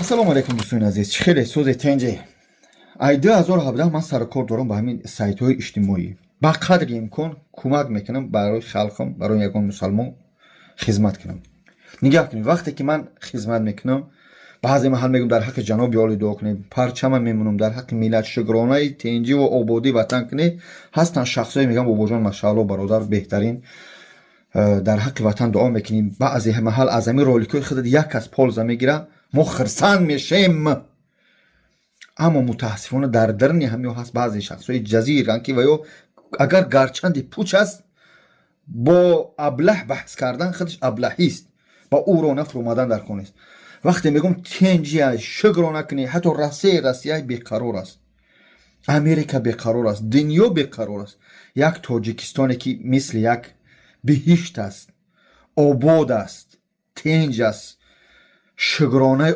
Ассалому алайкум, дӯстони азиз, чӣ хеле сози тенҷе. Ай 2017 ман сарукор дорам ба ҳамин сайтҳои иҷтимоӣ. Ба қадри имкон кӯмак мекунам барои халқам, барои ягон мусалмон хизмат кунам. Нигаҳ кунед, вақте ки ман хизмат мекунам, баъзе маҳал мегӯм, дар ҳаққи ҷаноби олӣ дуо кунед, парчама мемонам, дар ҳаққи миллат шукронаи тенҷиву ободии ватан кунед. Ҳастанд шахсое, мегӯям: «Бобоҷон, машаалло, бародар, беҳтарин, дар ҳаққи ватан дуо мекунем». Баъзе маҳал аз ҳамин роликҳои худат як кас польза мегира, мо хирсанд мешем. Аммо мутаассифона дар даруни ҳамиё ҳаст баъзе шахсҳои ҷазиранд, ки ва ё агар гарчанди пуч аст, бо аблаҳ баҳс кардан худаш аблаҳист, ба ӯро нафуромадан дар кор нест. Вақте мегӯм тенҷия, шукро накунӣ, ҳатто Россия беқарор аст, Америка беқарор аст, дунё беқарор аст. Як Тоҷикистоне, ки мисли як биҳишт аст, обод аст, тенҷ аст, шукронаи.